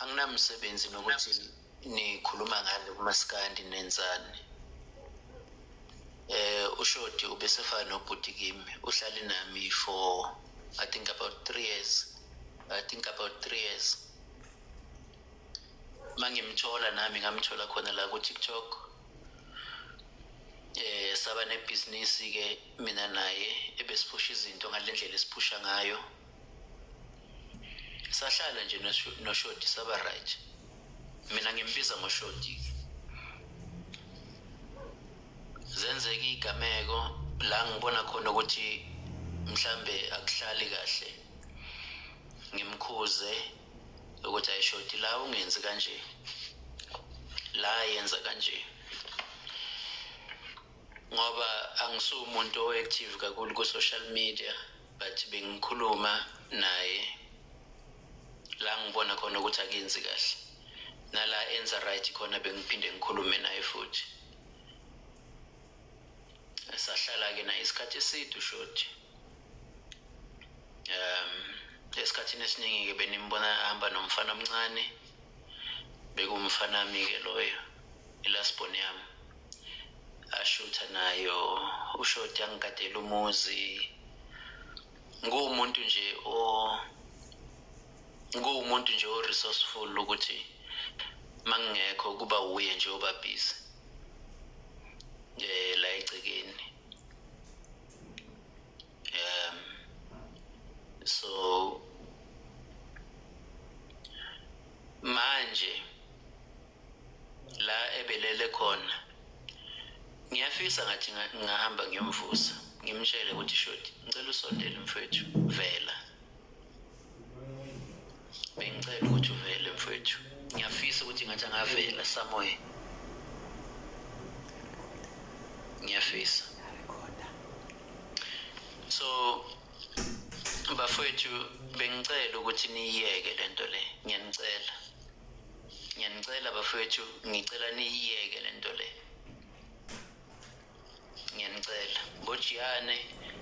Anginamsebenzi nokuthi nikhuluma ngani kumaskandi nenzani. UShoti ubesefana nobhuti kimi, uhlale nami for I think about 3 years. I think about 3 years. Mangimthola nami ngamthola khona la ku TikTok. Saba nebhizinisi ke mina naye ebesiphusha izinto ngalendlela esiphusha ngayo. Sahlala nje noShoti saba right. Mina ngimbiza ngoShoti. Zenzeka igameko la ngibona khona ukuthi mhlambe akuhlali kahle. Ngimkhuze ukuthi ayishoti la ungenzi kanje. La yenza kanje. Ngoba angisumuntu o-active kakhulu ku social media, but bengikhuluma naye la ngibona khona ukuthi akenzi kahle. Nala enza right khona bengiphinde ngikhulume naye futhi. Sahlala ke naye isikhathi eside uShoti. Esikhathini esiningi ke benimbona ahamba nomfana omncane, bekumfana wami ke loyo, ilasibone yami. Ashutha nayo uShoti angigadela umuzi. Nguwumuntu nje o resourceful ukuthi mangingekho kuba uye nje oba busy la egcekeni. So manje la ebelele khona ngiyafisa ngathi ngahamba ngiyomvusa ngimtshele ukuthi Shoti ngicela usondele mfethu, vela. Bengicela ukuthi uvele mfethu, ngiyafisa ukuthi ngathi angavela somewhere. Ngiyafisa. So bafethu bengicela ukuthi niyiyeke lento le, ngiyanicela. Ngiyanicela bafethu, ngicela niyiyeke lento le. Ngiyanicela. Bojiyane,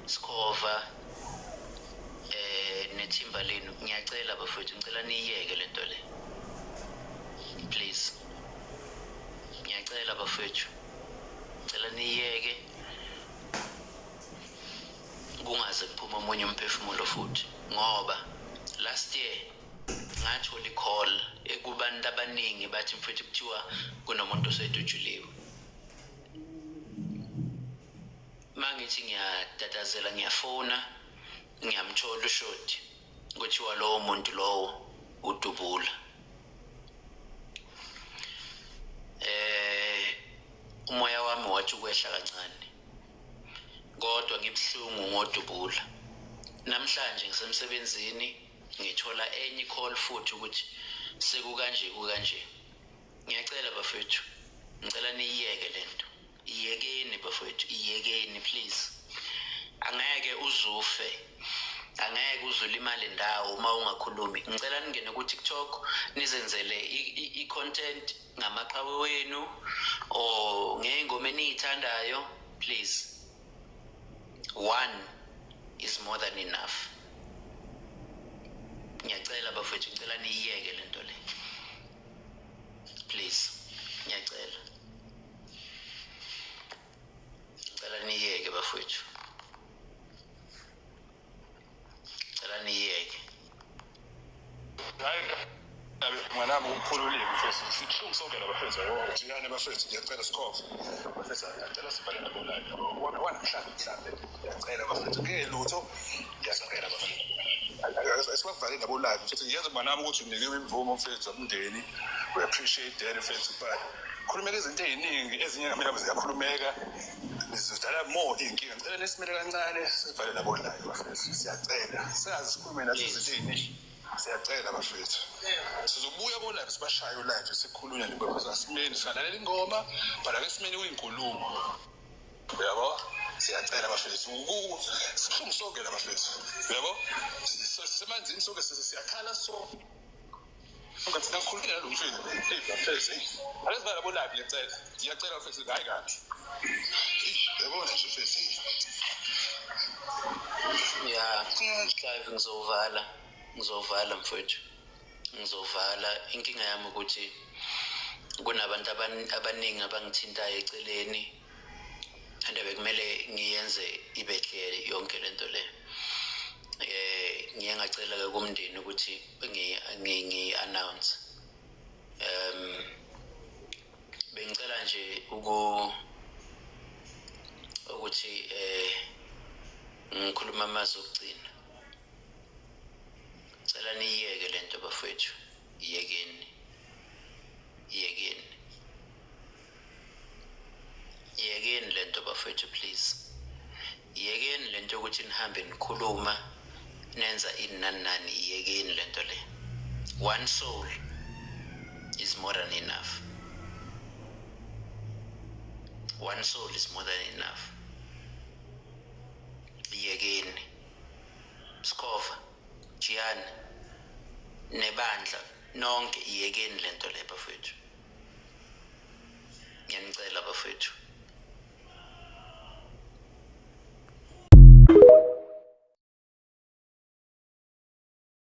Sikhova, nethimba lenu, ngiyacela bafethu, ngicela niyiyeke lento le. Please. Ngiyacela bafethu. Ngicela niyiyeke. Kungaze kuphuma omunye umphefumulo futhi, ngoba last year ngathola i-call ekubantu abaningi bathi mfethu kuthiwa kunomuntu osedutshuliwe. Mangithi ngiyatatazela ngiyafona ngiyamthola uShoti, kuthiwa lowo muntu lowo udubula. Umoya wami wathi ukwehla kancane, kodwa ngibuhlungu ngodubula. Namhlanje ngisemsebenzini ngithola enye call futhi ukuthi sekukanje kukanje. Ngiyacela bafethu, ngicela niyiyeke lento. Iyekeni bafethu, iyekeni please. Angeke uzufe, angeke uzulimale ndawo uma ungakhulumi. Ngicela ningene ku TikTok nizenzele i-content ngamaqhawe wenu or ngey'ngoma eniyithandayo please. One is more than enough. Ngiyacela bafethu, ngicela niyiyeke lento le. Please, ngiyacela. Ngicela niyiyeke bafethu. Ngicela niyiyeke. Hayi mwanami ukhululile mfethu, sibuhlungu sonke la bafethu. Jiyane bafethu, ngiyacela Sikhova. Bafethu ngiyacela sivale nabo la. Wana mhlambe ngiyacela bafethu, ngeke lutho, ngiyacela bafethu. Asibavale nabo live mfethu. Ngiyazi mwanami ukuthi unikiwe imvumo mfethu umndeni. We appreciate that mfethu, but khulumeka izinto eziningi ezinye ngamele ziyakhulumeka. Sizodala more inkinga. Ngicela nisimele kancane sivale nabo live bafethu. Siyacela. Singaze sikhulume nathi izinto eziningi. Siyacela bafethu. Sizobuya ko live sibashaye live sikhulunywa nje because asimeni silalela ingoma but ake simeni kuyinkulumo. Uyabo? Siyacela bafethu. Sibuhlungu sonke la bafethu. Uyabo? Sisemanzini sonke siyakhala so. Ngathi nakhulumela lo mfethu. Hey bafethu. Ake sibale bo live ngiyacela. Ngiyacela bafethu hayi kabi. Yabona nje mfethu. Yeah, Clive ngizovala. Ngizovala mfethu. Ngizovala. Inkinga yami ukuthi kunabantu abaningi abangithintayo eceleni, and bekumele ngiyenze ibe clear yonke lento le. Ngiye ngacela ke kumndeni ukuthi ngi announce. Bengicela nje ukuthi ngikhuluma amazwi okugcina. Cela niyeke lento bafowethu, iyekeni, iyekeni, iyekeni lento bafowethu, please, iyekeni lento yokuthi nihambe nikhuluma nenza ini nani nani. Iyekeni lento le. One soul is more than enough. One soul is more than enough. Iyekeni. Sikhova, Jiyane, nebandla nonke, iyekeni lento le bafowethu. Ngiyanicela bafowethu.